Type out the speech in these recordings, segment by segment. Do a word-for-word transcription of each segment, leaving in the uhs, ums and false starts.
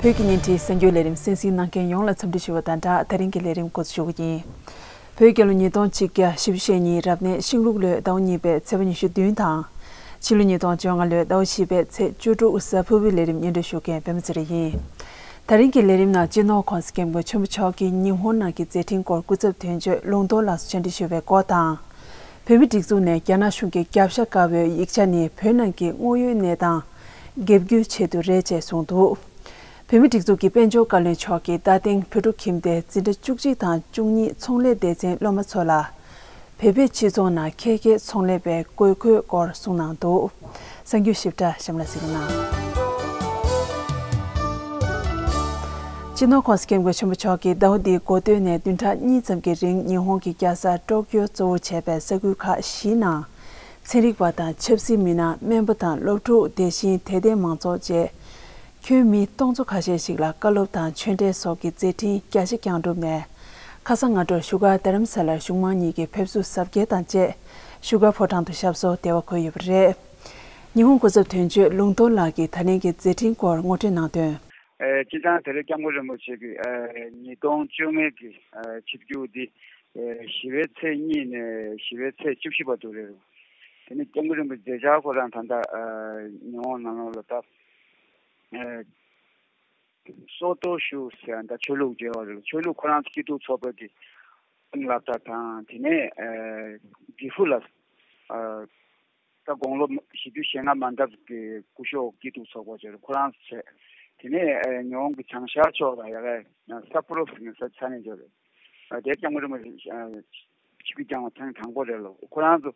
བོད་ཀྱི་བརྙན་འཕྲིན་གསར་འགྱུར་ལས་རིམ་གསན་གཟིགས་གནང་མཁན་ཡོངས་ལ་འཚམས་འདྲི་ཞུ་བ་དང་སྦྲགས། ད་རིང་གི་ལས་རིམ་འགོ་འཛུགས་ཞུ་གི་ཡིན། བོད་རྒྱལ་ལོ་ཉིས་སྟོང་གཅིག་བརྒྱ་བཞི་བཅུ་ཞེ་གཉིས་རབ་གནས་ཤིང་ལུག་ལོའི་ཟླ་བ་གཉིས་པའི་ཚེས་པ་ཉི་ཤུ་བདུན་དང་། ཕྱི་ལོ་ཉིས་སྟོང་བཅོ་ལྔ་ལོའི་ཟླ་བ་བཞི་པའི་ཚེས་བཅུ་དྲུག་གཟའ་ཕུར་བུའི་ལས་རིམ་སྙན་སྒྲོན་ཞུ་མཁན་པད་མ་ཚེ་རིང་ཡིན། ད་རིང་གི་ལས་རིམ་ནང་སྤྱི་ནོར་༸གོང་ས་༸སྐྱབས་མགོན་ཆེན་པོ་མཆོག་གིས་ཉི་ཧོང་ནང་གི་མཛད་འཕྲིན་སྐོར་སྐུ་ཚབ་དོན་གཅོད་ལུང་རྟོགས་ལགས་སུ་བཅར་འདྲི་ཞུས་པའི་སྐོར་དང་། བོད་མིའི་སྒྲིག་འཛུགས་ནས་རྒྱ་ནག་གཞུང་གི་རྒྱབ་ཤ་དཀར་པོའི་ཡིག་ཆ་ནི་བོད་ནང་གི་དངོས་ཡོད་གནས་སྟངས་འགེབས་རྒྱུའི་ཆེད་དུ་རེད་ཅེས་གསུངས་འདུག་བོད་མིའི་སྒྲིག་འཛུགས་ཀྱི་དཔལ་འབྱོར་བཀའ་བློན་མཆོག་གིས་རྟ་སྟེང་བོད་ཕྲུག་ཁྱིམ་སྡེའི་འཛིན་གྲྭ་བཅུ་གཅིག་དང་བཅུ་གཉིས་ཚོང་ལས་སྡེ་ཚན་སློབ་མ་ཚོ་ལ། བོད་པའི་སྤྱི་ཚོགས་ནང་ཁྱད་མཁས་ཚོང་ལས་པའི་དགོས་མཁོའི་སྐོར་གསུངས་གནང་འདུག་གསར་འགྱུར་ཞིབ་ཕྲ་གཤམ་ལ་གཟིགས་རོགས་གནང་། སྤྱི་ནོར་༸གོང་ས་༸སྐྱབས་མགོན་ཆེན་པོ་མཆོག་གིས་ཟླ་བ་འདིའི་འགོ་སྟོད་ནས་བདུན་ཕྲག་གཉིས་ཙམ་གྱི་རིང་ཉི་ཧོང་གི་རྒྱལ་ས་ཀྲོ་ཀྱོ་གཙོ་བོར་བྱས་པའི་ས་ཁུལ་ཁག་བཞིའི་ནང་། ཚན་རིག་པ་དང་ཆབ་སྲིད་མི་སྣ། སྨན་པ་དང་སློབ་ཕྲུག་དེ་བཞིན་དད་ལྡན་མང་ཚོགས་བཅས། ཁྱོན་མི་སྟོང་ཚོ་ཁ་ཤས་ཤིག་ལ་བཀའ་སློབ་དང་ཆོས་འབྲེལ་སོགས་ཀྱི་མཛད་འཕྲིན་རྒྱ་ཆེ་བསྐྱངས་གྲུབ་ནས། ཁ་སང་སྔ་དྲོར་བཞུགས་སྒར་རྡ་རམ་ས་ལར་གཞུང་མང་གཉིས་ཀྱི་ཕེབས་བསུ་གཟབ་རྒྱས་དང་བཅས། བཞུགས་སྒར་ཕོ་བྲང་དུ་ཞབས་སོར་བདེ་བར་འཁོད་ཡོད་པ་རེད། ཉི་ཧོང་སྐུ་ཚབ་དོན་གཅོད་ལུང་རྟོགས་ལགས་ཀྱིས་ད་ལན་གྱི་མཛད་འཕྲིན་སྐོར་ངོ་སྤྲོད་གནང་དོན། ཨེ། སྤྱིར་བཏང་དེ་རིང་སྐྱབས་མགོན་རིན་པོ་ཆེ་གི་ཨེ། ཉིས་སྟོང་བཅོ་ལྔ་གི་ཨེ། ཆིབས་བསྒྱུར་འདི་ཨེ། བཞི་པའི་ཚེས་གཉིས་ནས་བཞི་པའི་ཚེས་བཅུ་བཞི་བར་དུ་རེད། དེ་ནས་སྐྱབས་མགོན་རིན་པོ་ཆེ་མཛད་འཆར་ཁོ་རང་ད་ལྟ་ཨེ། ཉི་ཧོང་ནང་ལོགས་ལ་ད་ཨེ། སོ་ཏོ་ཞུ་ཟེར་ཡ་ད་ཆོས་ལུགས་འབྲེལ་བ་རེད། ཆོས་ལུགས་ཁོ་རང་ཚོ་སྐྱིད་སྡུག་ཚོགས་པ་གི་སློབ་གྲྭ་དང་དེ་ནས་ཨེ། ཌི་ཧྥུ་ལ་ཨེ། ད་དགུང་ལོ་བཞི་བཅུ་ཞེ་ལྔ་མ་འདབ་ཀྱི་སྐུ་ཞབས་སྐྱིད་སྡུག་ཚོགས་པ་ཅིག་རེད། ཁོ་རང་ཚོ་བྱས། དེ་ནས་ཨེ། ཉི་ཧོང་གི་བྱང་ཤར་ཕྱོགས་ལ་ཡ་ག་ས་ཕོ་རོ་ཟེར་ནས་ས་ཆ་ནས་ཅིག་རེད། ཨ། དེ་སྐྱབས་མགོན་རིན་པོ་ཆེ་ཨ། ཆིབས་བསྒྱུར་བསྐྱངས་པ་ཐེངས་དང་པོ་རེད་ལོ། ཁོ་རང་ཚོ་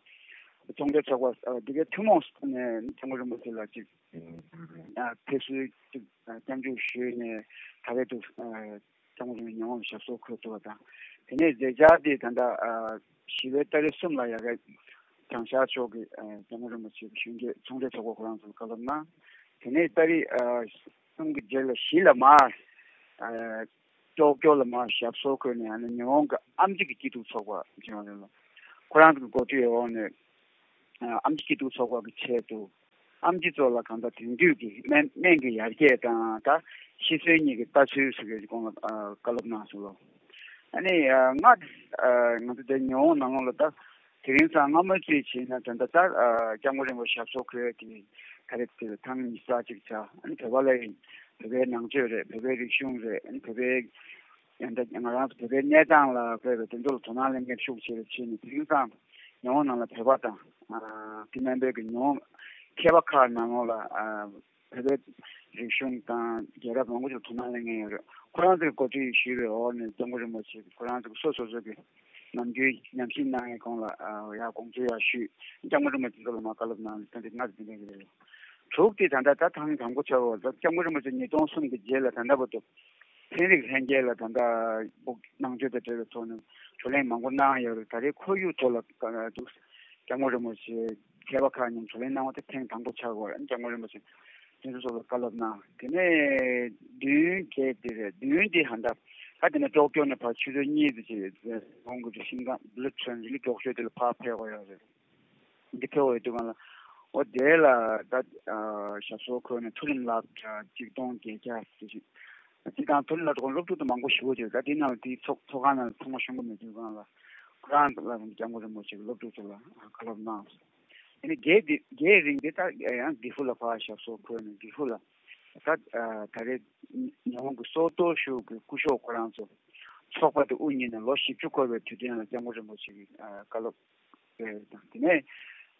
ཚོང་འབྲེལ་ཚོགས་པ་ཨ། འདི་གའི་ཐུན་མོང་ནས་སྐྱབས་མགོན་རིན་པོ་ཆེ་ལ་ཅིག་ཨ། ཕེབས་བསུ་ཅིག་ཨ། སྐྱབས་འཇུག་ཞུས་ནས་ད་རེས་དུ་ཨ། སྐྱབས་མགོན་རིན་པོ་ཆེ་ཉི་ཧོང་ལ་ཞབས་སོར་འཁོད་ཐུབ་པ་དང་། དེ་ནས་མཛད་འཆར་འདི་ད་ལྟ་ཨ། བཞི་པའི་ཏ་རིག་གསུམ་ལ་ཡ་ག་བྱང་ཤར་ཕྱོགས་ཀྱི་ཨ། སྐྱབས་མགོན་རིན་པོ་ཆེ་གི་གཞུང་འབྲེལ་ཚོང་འབྲེལ་ཚོགས་པ་ཁོ་རང་ཚོ་ལ་བཀའ་སློབ་གནང་། དེ་ནས་ཏ་རིག་ཨ། གསུམ་གྱི་རྗེས་ལ་བཞི་ལ་མར། ཨ། ཀྲོ་ཀྱོ་ལ་མར་ཞབས་སོར་འཁོད་ནས་ཨ་ནི་ཉི་ཧོང་གི་ཨེམ་ཆི་གི་སྐྱིད་སྡུག་ཚོགས་པ་ཅིག་ཡོད་རེད་ལ། ཁོ་རང་ཚོ་གི་འགོ་ཁྲིད་འོག་ནས་ཨ། ཨེམ་ཆི་སྐྱིད་སྡུག་ཚོགས་པ་གི་ཆེད་དུ་ཨེམ་ཆི་ཚོ་ལ་གང་ལྟར་དེང་དུས་ཀྱི་སྨན་སྨན་གྱི་ཡར་རྒྱས་དང་ད་ཤི་གསོན་གཉིས་ཀྱི་ལྟ་ཚུལ་ཟེར་གྱི་སྐོར་ལ་ཨ། བཀའ་སློབ་གནང་སོང་ལོ། ཨ་ནི་ཨ། ང་ཨ། ང་ཚོ་དེ་ཉི་ཧོང་ནང་ལོགས་ལ་ད། དེ་རིང་སང་སྔ་མོའི་ཚུལ་བྱས་ན་ད་ལྟ་ད་ཨ། སྐྱབས་མགོན་རིན་པོ་ཆེ་ཞབས་སོར་འཁོད་དེ་ད་རེས་དེ་ཐེངས་ཉི་ཤུ་རྩ་གཅིག་ཆགས། ཨ་ནི་བོད་པ་ལ་ཡིན། བོད་པའི་ནང་ཆོས་རེད། བོད་པའི་རིག་གཞུང་རེད། ཨ་ནི་བོད་པའི་ཡང་ད་ང་རང་ཚོ་བོད་པའི་གནས་སྟངས་ལ་དཔག་པའི་དེ་ཚོ་ལ་དོ་སྣང་ལེན་མཁན་ཤུགས་ཆེ་རུ་ཕྱིན་ནས། དེ་རིང་སང་ཉི་ཧོང་ནང་ལ་བོད་པ་དང་ཨ། དེ་མིན་པའི་གི་ཉི་ཧོང་མཁས་པ་ཁག་ནང་ལོགས་ལ་ཨ། བོད་པའི་རིག་གཞུང་དང་རྒྱལ་རབས་མང་པོ་ཞིག་ལ་དོ་སྣང་ལེན་མཁན་ཡོད་རེད། ཁོ་རང་ཚོས་གོ་སྒྲིག་ཞུས་པའི་འོག་ནས་སྐྱབས་མགོན་རིན་པོ་ཆེ་ཁོ་རང་ཚོ་སོ་སོ་སོ་གི་ནམ་རྒྱུན་ཉམས་ཞིབ་གནང་ཡའི་སྒང་ལ་ཨ། ཡར་དགོངས་ཚུལ་ཡར་ཞུས། སྐྱབས་མགོན་རིན་པོ་ཆེ་ཚོ་ལ་མར་བཀའ་སློབ་གནང་། ད་འདི་ང་ཚོ་འདི་འདྲ་ཞིག་རེད། དྲུག་དེ་ད་ལྟ་ད་ཐེངས་དང་པོ་ཆགས་པ་རེད། སྐྱབས་མགོན་རིན་པོ་ཆེ་ཉིས་སྟོང་གསུམ་གྱི་རྗེས་ལ་ད་ལྟ་བར་དུ་ཚན་རིག་ལྷན་རྒྱས་ལ་ད་ལྟ་དབུགས་ནང་ཆོས་དང་འབྲེལ་བའི་ཐོག་ནས་བགྲོ་གླེང་མང་པོ་གནང་ཡོད་རེད། ད་རེས་ཁོར་ཡུག་ཐོག་ལ་ཨ། འདུག་སྐྱབས་མགོན་རིན་པོ་ཆེ་མཁས་པ་ཁག་མཉམ་བགྲོ་གླེང་གནང་བ་དེ་ཐེངས་དང་པོ་ཆགས་ཡོད་རེད། སྐྱབས་མགོན་རིན་པོ་ཆེ་དེ་ཚོ་སོགས་ལ་བཀའ་སློབ་གནང་། དེ་ནས་བདུན་གྱ་དེ་རེད། བདུན་དེ་ཧ་ད་ད་དེ་ནས་ཀྲོག་ཀྱོ་ནས་ཕར་ཆུ་ཚོད་གཉིས་ཙམ་ཅིག་ཧོང་ཀོང་གི་ཤིང་ཀང་བློ་ཁྲོན་ལི་ཀྲོག་ཤོད་དེ་ལ་ཕར་ཕེབས་དགོས་ཡོད་རེད། འདི་ཕེབས་དགོས་ཡོད་དུས་གང་ལ་འོ་དེ་ལ་ད་ཞབས་སོར་འཁོད་ནས་མཐོ་རིམ་སློབ་གྲྭ་གཅིག་སྟོང་བརྒྱད་བརྒྱ་ཙམ་ཅིག་སྤྱིར་བཏང་མཐོ་རིམ་སློབ་གྲྭ་ཁོང་སློབ་ཕྲུག་དེ་མང་པོ་ཞེ་པོ་ཅིག་རེད། ད་དེ་ནང་ལ་དེའི་ཚོགས་ཚོགས་ཁང་ནང་ལ་ཚང་མ་ཤོང་གི་མེད་དུས་གང་ལ་ཁོ་རང་ལ་སྐྱབས་མགོན་རིན་པོ་ཆེ་གི་སློབ་ཕྲུག་ཚོ་ལ་བཀའ་སློབ་གནང་། དེ་ནས་བརྒྱད་དེ་བརྒྱད་རིང་དེ་ད་ཡང་དགེ་ཕུ་ལ་ཕར་ཞབས་སོར་འཁོད་ནས་དགེ་ཕུ་ལ་ད་ད་རེས་ཉི་ཧོང་གི་སོ་ཏོ་ཞུ་གི་སྐུ་ཞབས་ཁོ་རང་ཚོ་ཚོགས་པ་དེ་དབུ་བརྙེས་ནས་ལོ་བཞི་བཅུ་འཁོར་བའི་དུས་དྲན་ལ་སྐྱབས་མགོན་རིན་པོ་ཆེ་གི་བཀའ་སློབ་དེ་ནས་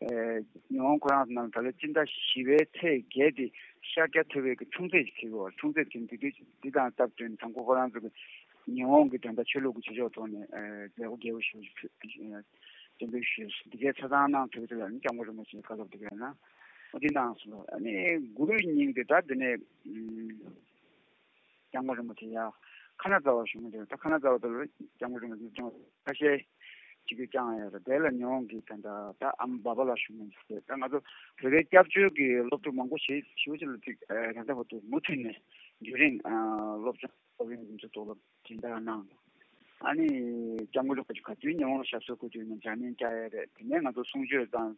ཨེ་ཉི་ཧོང་ཁོ་རང་ཚོ་ནང་ད་ལོ་སྤྱི་ཟླ་བཞི་པའི་ཚེས་བརྒྱད་དེ་ཤཱཀྱ་ཐུབ་པའི་གི་འཁྲུངས་ཚེས་ཅིག་འཁེལ་གི་ཡོད་རེད། འཁྲུངས་ཚེས་དེ་དུས་དེ་དང་སྟབས་བསྟུན་དང་པོ་ཁོ་རང་ཚོ་གི་ཉི་ཧོང་གི་ད་ལྟ་ཆོས་ལུགས་ཀྱི་བྱེད་ཕྱོགས་ཐོག་ནས་ཨེ་མཛད་སྒོ་རྒྱས་པོ་ཞིག་ཨེ་སྟོན་པའི་ཞུས་འདི་གའི་ཆ་ཚང་གནང་ཐུབ་ཚེ་ལ་ནི་སྐྱབས་མགོན་རིན་པོ་ཆེའི་བཀའ་སློབ་འདི་གའི་ན་འོ་འདི་གནང་སོང་ལ། ཨ་ནི་དགུ་པའི་ཉིན་དེ་ད་དེ་ནས་ཨུམ། སྐྱབས་མགོན་རིན་པོ་ཆེ་ཡ་ཁ་ན་ཛ་བ་བཞུགས་མི་འདུག་ད་ཁ་ན་ཛ་བ་དུ་སྐྱབས་མགོན་རིན་པོ་ཆེ་ཅུང་ཁ་ཤས་ཅིག་གིས་བསྐྱངས་ཡོད་རེད། དེ་ལ་ཉི་ཧོང་གི་ད་ལྟ་ད་ཨམ་བྷ་བྷ་ལ་བཞུགས་མི་འདུག་ད་ང་ཚོ་བོད་པའི་སྐྱབས་བཅོལ་གྱི་སློབ་ཕྲུག་མང་པོ་ཞེ་ཞེ་པོ་ཅིག་ལ་ཅིག་ད་ལྟ་བར་དུ་མུ་མཐུད་ནས་རྒྱུན་རིང་སློབ་སྦྱོང་སློབ་རིམ་འདི་ཚོ་དོགས་སློབ་སྦྱིན་བདག་གནང་། ཨ་ནི་སྐྱབས་མགོན་རིན་པོ་ཆེ་ག་དུས་ཉི་ཧོང་ལ་ཞབས་སོར་འཁོད་དུས་ནས་འཇར་མན་བསྐྱལ་ཡོད་རེད། དེ་ནས་ང་ཚོ་གསུང་ཆོས་དང་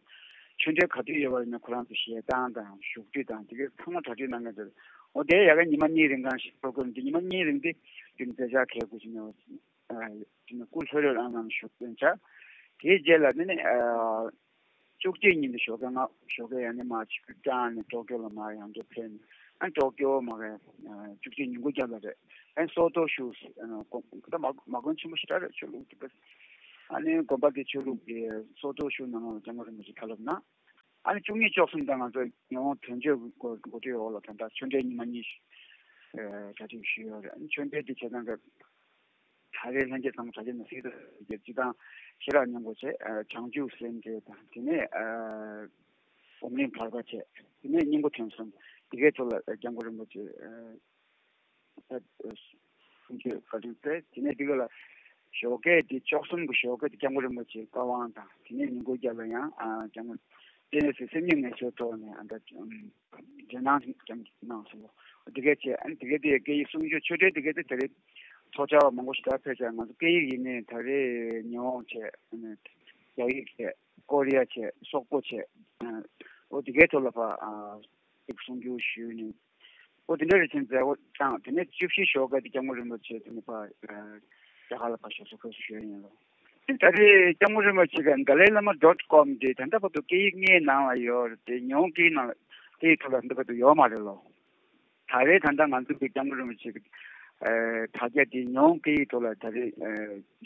ཆོས་འབྲེལ་ག་དུས་ཡོད་པ་ཡིན་ན་ཁོ་རང་ཚོ་ཞལ་ཏང་དང་བཞུགས་ཁྲི་དང་དེ་གའི་ཚང་མ་གྲ་སྒྲིག་གནང་མཁན་དེ་ འོ་དེ་ཡ་ག་ཉི་མ་གཉིས་རིང་གང་ཞིག་པོ་རོ་གྷ་རམ་དེ་ཉི་མ་གཉིས་རིང་དེ་དེ་མཛད་འཆར་གལ་དགོས་ཀྱི་ཉོ་བ་དེ་ནི་སྐུ་ལྷོད་ལྷོད་ཨང་ཨང་བཞུགས་དོན་ཆ། དེའི་རྗེས་ལ་དེ་ནི་བཅུ་གཅིག་ཉིན་དུ་ཞོགས་ཀས་ང་ཞོགས་ཀས་ཡང་ནི་མ་ཆིག་ཀྱང་ནི་ཏོ་ཀྱོ་ལ་མ་ཡང་འདྲ་ཕེབས་ནས་ཨ་ཏོ་ཀྱོ་མ་ག་བཅུ་གཅིག་ཉིན་གུང་རྒྱབ་ལ་རེད། ཨ་སོ་ཏོ་ཤུ་ད་མ་མ་དགོན་ཆེན་པོ་ཞེ་དྲག་རེད། ཆོས་ལུགས་ཀྱི་ཨ་ནི་དགོན་པ་དེ་ཆོས་ལུགས་ཀྱི་སོ་ཏོ་ཤུ་ནང་ལ་སྐྱབས་མགོན་རིན་པོ་ཆེ་ཁ་ལབ་ན། ཨ་ནི་བཅུ་གཉིས་བཅུ་གསུམ་དང་ང་ཚོ་ཉི་ཧོང་དོན་གཅོད་ཀྱི་འགོ་འགོ་ཁྲིད་འོག་ལ་ད་ལྟ་ཆོས་འབྲེལ་ཉི་མ་གཉིས་ཤིག་གྲ་སྒྲིག་ཞུས་ཡོད་རེད། ཨ་ནི་ཆོས་འབྲེལ་དེ་བྱེད་སྟངས་ཀྱི་ད་རེས་ལྷན་རྒྱས་ཚང་མ་གྲ་སྒྲིག་ནང་གཟིགས་དང་སྤྱི་དང་ཤེས་རབ་སྙིང་པོ་བྱས་བྱང་ཆུབ་སེམས་འགྲེལ་དང་དེ་ནས་འོམ་རིམ་བར་པ་བྱས་དེ་ནས་སྙིང་པོ་ཐུན་གསུམ་དེ་གའི་ཐོག་ལ་སྐྱབས་མགོན་རིན་པོ་ཆེ། གསུང་ཆོས་བཀའ་དྲིན་སྩལ། དེ་ནས་འདི་ག་ལ་ཞོགས་ཀས་དེ་བཅུ་གསུམ་གྱི་ཞོགས་ཀས་དེ་སྐྱབས་མགོན་རིན་པོ་ཆེ་བཀའ་དབང་དང་དེ་ནས་ཉིན་གུང་རྒྱབ་ལ་ཡང་ཨ་སྐྱབས་མགོན་ལྟེ་གནས་སུ་སེམས་ཉིད་ངེས་ཤེས་ཐོག་ནས་ཨ་ད་འཇོན་ནང་ཀྱང་གནང་སོང་། འདི་གས་བྱས་ཨ་འདི་གས་དེ་སྐད་ཡིག་གསུང་ཆོས་ཆོས་འབྲེལ་འདི་གས་དེ་དེ་རིང་ཐོག་བཅར་བ་མང་པོ་ཞིག་ད་ཕེབས་ཤག་ང་ཚོ་སྐད་ཡིག་ཡིན་ནའི་ད་རེས་ཉི་ཧོང་བྱས་རྒྱ་ཡིག་བྱས་ཀོ་རི་ཡ་བྱས་སོག་པོ་བྱས་ཨ་འོ་འདི་གས་ཐོག་ལ་ཕ་ཨ་ཅིག་གསུང་རྒྱུ་ཞུས་ནས། འོ་དེ་འདྲ་རེད་ཅེས་མཛད་སྒོ་བཏང་། དེ་ནས་བཅུ་བཞི་ཞོགས་ཀ་དེ་སྐྱབས་མགོན་རིན་པོ་ཆེ་དེ་ནས་ཕར་རྒྱ་གར་ལ་ཕར་ཞབས་སོར་ཕེབས་སོང་ཞུ་ཡ་ཡིན་ལོ། དེ་ད་རེས་སྐྱབས་མགོན་རིན་པོ་ཆེ་གི་དཱ་ལའི་བླ་མ་ཌོཊ་ཀོམ་དེ་ད་ལྟ་བར་དུ་སྐད་ཡིག་ལྔའི་ནང་ལ་ཡོད་རེད་དེ་ཉི་ཧོང་སྐད་ཡིག་ནང་ལ་སྐད་ཡིག་ཐོག་ལ་ད་ལྟ་བར་དུ་ཡོད་མ་རེད་ལོ། ད་རེས་ད་ལྟ་ང་ཚོ་གི་སྐྱབས་མགོན་རིན་པོ་ཆེ་གི་དྲ་རྒྱ་དེ་ཉི་ཧོང་སྐད་ཡིག་ཐོག་ལ་ད་རེས་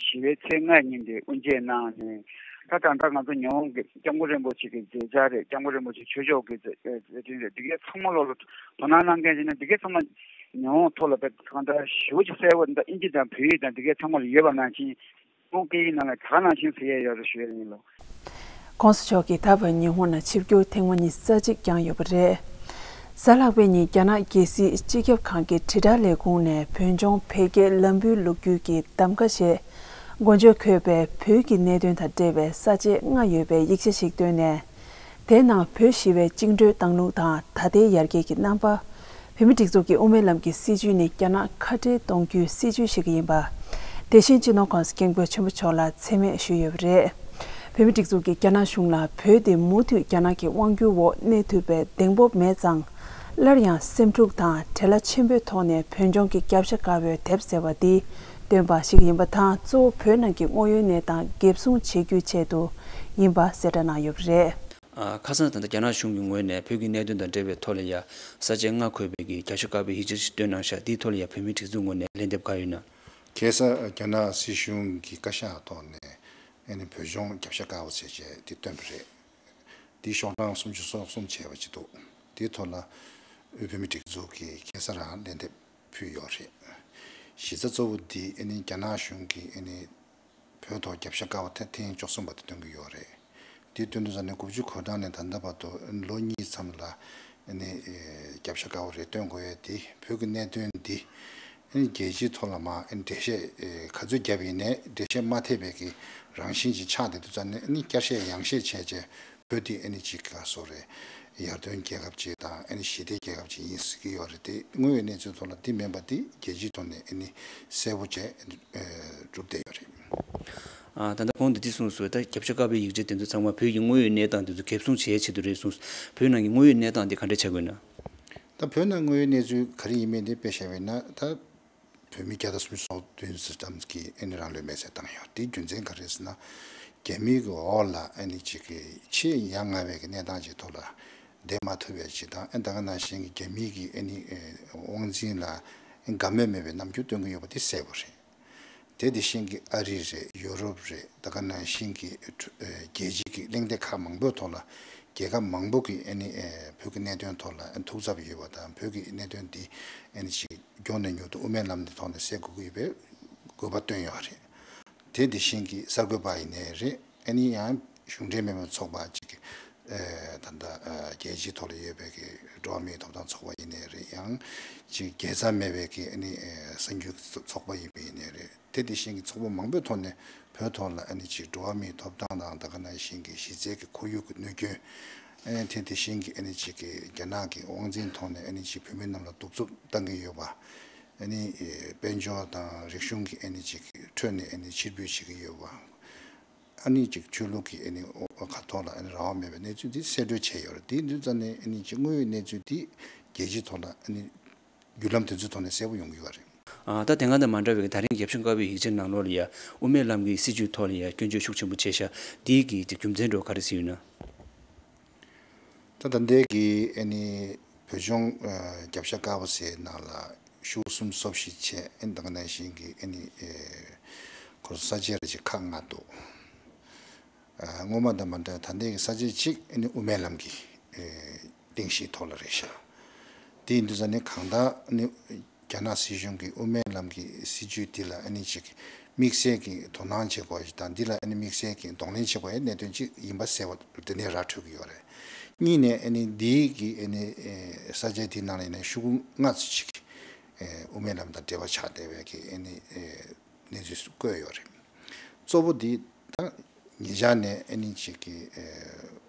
ཞི་བའི་ཚེས་ལྔ་ཉིན་དེ་དབུ་འབྱེད་གནང་ནས་ད་ད་ལྟ་ང་ཚོ་ཉི་ཧོང་གི་སྐྱབས་མགོན་རིན་པོ་ཆེ་གི་མཛད་འཆར་རེད། སྐྱབས་མགོན་རིན་པོ་ཆེ་ཆོས་ཕྱོགས་ཀྱི་མཛད་འཕྲིན་རེད། འདི་གའི་ཚང་མ་ལོག་ལ་དོ་སྣང་གནང་མཁན་ཞིག་ན་འདི་གའི་ཚང་མ་ཉི་ཧོང་ཐོག་ལ་དཔེ་གང་ལྟར་ཞེ་པོ་ཅིག་གསལ་པོ་འདི་ཨིན་ཇི་དང་བོད་ཡིག་དང་འདི་གའི་ཚང་མ་ལ་ཡོད་པ་ནང་བཞིན་ཉི་ཧོང་སྐད་ཡིག་ནང་ལ་ད་ག་ནང་བཞིན་ཟེར་ཡས་ཡོད་རེད་ཞུ་ཡས་ཡིན་ལོ། ྋགོང་ས་མཆོག་གིས་ད་བར་ཉི་ཧོང་ནང་ཆིབས་བསྒྱུར་ཐེངས་མ་ཉི་ཤུ་རྩ་གཅིག་བསྐྱངས་ཡོད་པ་རེད། གཟའ་ལྷག་པའི་ཉིན་རྒྱ་ནག་རྒྱལ་སྲིད་སྤྱི་ཁྱབ་ཁང་གི་དྲིལ་བསྒྲགས་ལས་ཁུངས་ནས་བོད་ལྗོངས་འཕེལ་རྒྱས་ལམ་བུའི་ལོ་རྒྱུས་ཀྱི་གདམ་ག་ཞེས་མགོ་བརྗོད་འཁོད་པའི་བོད་ཀྱི་གནད་དོན་དང་འབྲེལ་བའི་ས་བཅད་ལྔ་ཡོད་པའི་ཡིག་ཆ་ཞིག་བཏོན་ནས། དེའི་ནང་བོད་ཞི་བའི་བཅིངས་འགྲོལ་བཏང་ལུགས་དང་ད་ལྟའི་ཡར་རྒྱས་ཀྱི་རྣམ་པ། བོད་མིའི་སྒྲིག་འཛུགས་ཀྱི་དབུ་མའི་ལམ་གྱི་སྲིད་བྱུས་ནི་རྒྱ་ནག་ཁ་བྲལ་གཏོང་རྒྱུའི་སྲིད་བྱུས་ཤིག་ཡིན་པ། དེ་བཞིན་སྤྱི་ནོར་༸གོང་ས་༸སྐྱབས་མགོན་ཆེན་པོ་མཆོག་ལ་མཚན་སྨད་ཞུས་ཡོད་པ་རེད། བོད་མིའི་སྒྲིག་འཛུགས་ཀྱིས་རྒྱ་ནག་གཞུང་ལ་བོད་དེ་མུ་མཐུད་རྒྱ་ནག་གི་དབང་སྒྱུར་འོག་གནས་ཐུབ་པའི་གདེང་སྤོབས་མེད་ཙང་། སླར་ཡང་སེམས་འཁྲུག་དང་བྲེལ་བ་ཆེན་པོའི་ཐོག་ནས་བོད་ལྗོངས་ཀྱི་རྒྱབ་ཤ་དཀར་པོའི་དེབ་ཟེར་བ་འདི་བཏོན་པ་ཞིག་ཡིན་པ་དང་གཙོ་བོ་བོད་ནང་གི་དངོས་ཡོད་གནས་སྟངས་འགེབས་སྲུང་བྱེད་རྒྱུའི་ཆེད་དུ་ཡིན་པ་གསལ་བསྒྲགས་གནང་ཡོད་པ་རེད། ཨ། ཁ་སང་ད་ལྟ་རྒྱ་ནག་གཞུང་གི་ངོས་ནས་བོད་ཀྱི་གནད་དོན་དང་འབྲེལ་བའི་ཐོག་ལ་ཡ་ས་བཅད་ལྔ་འཁོད་པའི་གི་རྒྱབ་ཤ་དཀར་པོའི་ཡིག་ཆ་ཞིག་བཏོན་གནང་ཤག་འདིའི་ཐོག་ལ་ཡ་བོད་མིའི་སྒྲིག་འཛུགས་ངོས་ནས་ལན་འདེབས་ག་ཡོད་ན། ཁ་སང་རྒྱ་ནག་སྲིད་གཞུང་གི་བཀའ་ཤག་ཐོག་ནས་ཨ་ནི་བོད་ལྗོངས་རྒྱབ་ཤ་དཀར་པོ་ཟེར་བྱས་འདི་བཏོན་པ་རེད། འདི་ཤོག་གྲངས་སུམ་ཅུ་སོ་གསུམ་བྱས་པ་ཅིག་འདུག་འདིའི་ཐོག་ལ་དབུས་བོད་མིའི་སྒྲིག་འཛུགས་ཀྱིས་ཁ་སང་རང་ལན་འདེབས་ཕུལ་ཡོད་རེད། གཞི་རྩ་གཙོ་བོ་འདི་ཨ་ནི་རྒྱ་ནག་གཞུང་གིས་ཨ་ནི་བོད་ཐོག་རྒྱབ་ཤ་དཀར་པོ་ཐེངས་བཅུ་གསུམ་པ་དེ་བཏོན་གྱི་ཡོད་རེད། དེ་བཏོན་དུས་ཙམ་ནས་དགུ་བཅུ་གོ་གྲངས་ནས་ད་ལྟ་བར་དུ་ལོ་གཉིས་མཚམས་ལ་ཨ་ནི་རྒྱབ་ཤ་དཀར་པོ་རེ་བཏོན་དགོས་ཡས་དེ་བོད་ཀྱི་གནད་དོན་འདི་ཨ་ནི་རྒྱལ་སྤྱིའི་ཐོག་ལ་མར་ཨ་ནི་འགྲེལ་བཤད་ག་ཚོད་བརྒྱབ་ཡིན་ནའི་འགྲེལ་བཤད་མ་ཐེབས་པའི་གི་རང་བཞིན་ཅིག་ཆགས་བསྡད་དུས་ཙམ་ནས་ཨ་ནི་བསྐྱར་བཤད་ཡང་བཤད་བྱས་རྗེས་བོད་འདི་ཨ་ནི་ཅིག་ག་སོ་རེད། ཡར་ཐོན་རྒྱལ་ཁབ་ཅིག་དང་ཨ་ནི་ཞི་བདེ་རྒྱལ་ཁབ་ཅིག་ཡིན་ཟེར་གྱི་ཡོད་རེད་དེ་དངོས་ཡོད་གནས་ཚུལ་ཐོག་ལ་འདི་མིན་པ་འདི་རྒྱལ་སྤྱིའི་ཐོག་ནས་ཨ་ནི་གསལ་པོ་བྱས་གྲུབ་བསྡད་ཡོད་རེད། ཨ། ད་ལྟ་གོང་དུ་འདི་གསུངས་སོང་། ད་རྒྱབ་ཤ་དཀར་པོའི་ཡིག་ཆ་དེ་ཚོ་ཚང་མ་བོད་ཀྱི་དངོས་ཡོད་གནས་སྟངས་དེ་ཚོ་འགེབས་སྲུང་བྱེད་ཡའི་ཆེད་དུ་རེད་གསུངས། བོད་ནང་གི་དངོས་ཡོད་གནས་སྟངས་དེ་ག་འདྲ་ཆགས་ཀྱི་ཡོད་ན། ད་བོད་ནང་དངོས་ཡོད་གནས་ཚུལ་ག་རེ་ཡིན་མིན་དེ་དཔེ་བཞག་པ་ཡིན་ན་ད་བོད་མི་བརྒྱ་དང་སུམ་ཅུ་སོ་བདུན་ཙམ་གྱིས་ཨ་ནི་རང་ལུས་མེར་སྲེག་བཏང་ཡོད། དེའི་རྒྱུ་མཚན་ག་རེ་ཟེར་ན་རྒྱ་མིའི་གི་འོག་ལ་ཨ་ནི་ཅིག་གི་ཆེས་ཡ་ང་བའི་གི་གནས་སྟངས་ཅིག་ཐོག་ལ་བསྡད་མ་ཐུབ་པའི་ཅིག་དང་ཨ་ནི་ད་ག་ནང་བཞིན་གྱི་རྒྱ་མིའི་གི་ཨ་ནི་དབང་འཛིན་ལ་དགའ་མོས་མེད་པའི་རྣམ་འགྱུར་སྟོན་གྱི་ཡོད་པ་དེ་གསལ་པོ་རེད། དེ་དེ་བཞིན་གྱི་ཨ་རི་རེད། ཡོ་རོབ་རེད། ད་ག་ནང་བཞིན་གྱི་ཨ་རྒྱལ་སྤྱི་གི་གླེང་སྟེགས་ཁག་མང་པོའི་ཐོག་ལ་རྒྱལ་ཁབ་མང་པོ་གིས་ཨ་ནི་ཨེ་བོད་ཀྱི་གནད་དོན་ཐོག་ལ་ཨ་ནི་ཐུགས་འཚབ་ཡོད་པ་དང་བོད་ཀྱི་གནད་དོན་འདི་ཨ་ནི་ཅིག་མགྱོགས་ནས་མྱུར་དུ་དབུ་མའི་ལམ་འདི་ཐོག་ནས་སེལ་དགོས་ཀྱི་ཡོད་པའི་དགོས་པ་བཏོན་ཡོད་རེད། དེ་དེ་བཞིན་གྱི་གསར་འགོད་པ་ཡིན་ནའི་རེད། ཨ་ནི་ཡང་གཞུང་འབྲེལ་མིན་པའི་ཚོགས་པ་ཅིག་གི་ཨེ་ད་ལྟ་ཨ་རྒྱལ་སྤྱིའི་ཐོག་ལ་ཡོད་པའི་གི་འགྲོ་བ་མིའི་ཐོབ་ཐང་ཚོགས་པ་ཡིན་ནའི་རེད། ཡང་ཅིག་དགེ་རྩ་མེད་པའི་གི་ཨ་ནི་ཨེ་གསར་འགྱུར་ཚོགས་པ་ཡིན་པ་ཡིན་ནའི་རེད། དེ་དེ་བཞིན་གྱི་ཚོགས་པ་མང་པོའི་ཐོག་ནས་བོད་ཐོག་ལ་ཨ་ནི་ཅིག་འགྲོ་བ་མིའི་ཐོབ་ཐང་དང་ད་ག་ནང་བཞིན་གྱི་གཞི་རྩའི་གི་ཁོར་ཡུག་གི་གནོད་སྐྱོན། ཨ་ནི་དེ་དེ་བཞིན་གྱི་ཨ་ནི་ཅིག་གི་རྒྱ་ནག་གི་དབང་འཛིན་ཐོག་ནས་ཨ་ནི་ཅིག་བོད་མི་རྣམས་ལ་གདུག་རྩུབ་བཏང་གི་ཡོད་པ། ཨ་ནི་ཨེ་དཔལ་འབྱོར་དང་རིག་གཞུང་གི་ཨ་ནི་ཅིག་གི་ཁྲོད་ནས་ཨ་ནི་ཕྱིར་འབུད་བྱེད་ཀྱི་ཡོད་པ། ཨ་ནི་ཅིག་ཆོས་ལུགས་ཀྱི་ཨ་ནི་ཁ་ཐོག་ལ་ཨ་ནི་རང་དབང་མེད་པའི་གནས་ཚུལ་འདི་གསལ་བཀྲོལ་བྱས་ཡོད་རེད། དེ་དུས་ཙམ་ནས་ཨ་ནི་ཅིག་དངོས་ཡོད་གནས་ཚུལ་འདི་རྒྱལ་སྤྱིའི་ཐོག་ལ་ཨ་ནི་ བརྒྱུད་ལམ་དེ་ཚོའི་ཐོག་ནས་གསལ་པོ་ཡོང་གི་ཡོད་རེད། ཨ། ད་དེ་སྔ་དང་མ་འདྲ་བའི་ད་རིང་རྒྱབ་ཤིང་དཀར་པོའི་ཡིག་ཆའི་ནང་ལོགས་ལ་ཡ་དབུ་མའི་ལམ་གྱི་སྲིད་བྱུས་ཐོག་ལ་ཡ་སྐྱོན་བརྗོད་ཤུགས་ཆེན་པོ་བྱས་ཤག་འདིའི་གི་རྒྱུ་མཚན་འདྲ་བོ་ག་རེ་ཟེར་ཡོད་ན། ད་ད་ལྟའི་གི་ཨ་ནི་བོད་ལྗོངས་ཨ་རྒྱབ་ཤ་དཀར་པོ་ཟེར་ནང་ལ་ཤོག་གསུམ་སོ་བཞི་བྱས། ཨ་ནི་ད་ག་ནང་བཞིན་གྱི་ཨ་ནི་ཨེ་ཁོ་ས་བཅད་རེ་ཅིག་ཁག་ལྔ་འདུག་ཨ་སྔོན་མ་དང་མ་འདྲ་ད་ལྟའི་གི་ས་བཅད་གཅིག་ཨ་ནི་དབུ་མའི་ལམ་གྱི་ཨེ་རྟེན་གཞིའི་ཐོག་ལ་རེད་ཤག་དེ་ཡིན་དུས་ཙ་ནི་གང་ལྟར་ཨ་ནི་རྒྱ་ནག་སྲིད་གཞུང་གི་དབུ་མའི་ལམ་གྱི་སྲིད་བྱུས་འདི་ལ་ཨ་ནི་ཅིག་དམིགས་བསལ་གྱི་དོ་སྣང་བྱེད་དགོས་ཤིག་དང་། འདི་ལ་ཨ་ནི་དམིགས་བསལ་གྱི་གདོང་ལེན་བྱེད་དགོས་ཡའི་གནད་དོན་ཅིག་ཡིན་པ་གསལ་པོ་དེ་ནས་ར་འཕྲོད་ཀྱི་ཡོད་རེད། གཉིས་ནས་ཨ་ནི་འདིའི་གི་ཨ་ནི་ཨེ་ས་ཆ་དེའི་ནང་ལ་ཡིན་ན་ཤོག་གུ་ལྔ་ཙམ་ཅིག་ཨེ་དབུ་མའི་ལམ་དང་འབྲེལ་བ་ཆགས་བསྡད་པའི་གི་ཨ་ནི་ཨེ་གནས་ཚུལ་བཀོད་ཡོད་རེད། གཙོ་བོ་འདི་ད་ཉེ་ཆར་ནས་ཨ་ནི་ཅིག་གི་ཨེ་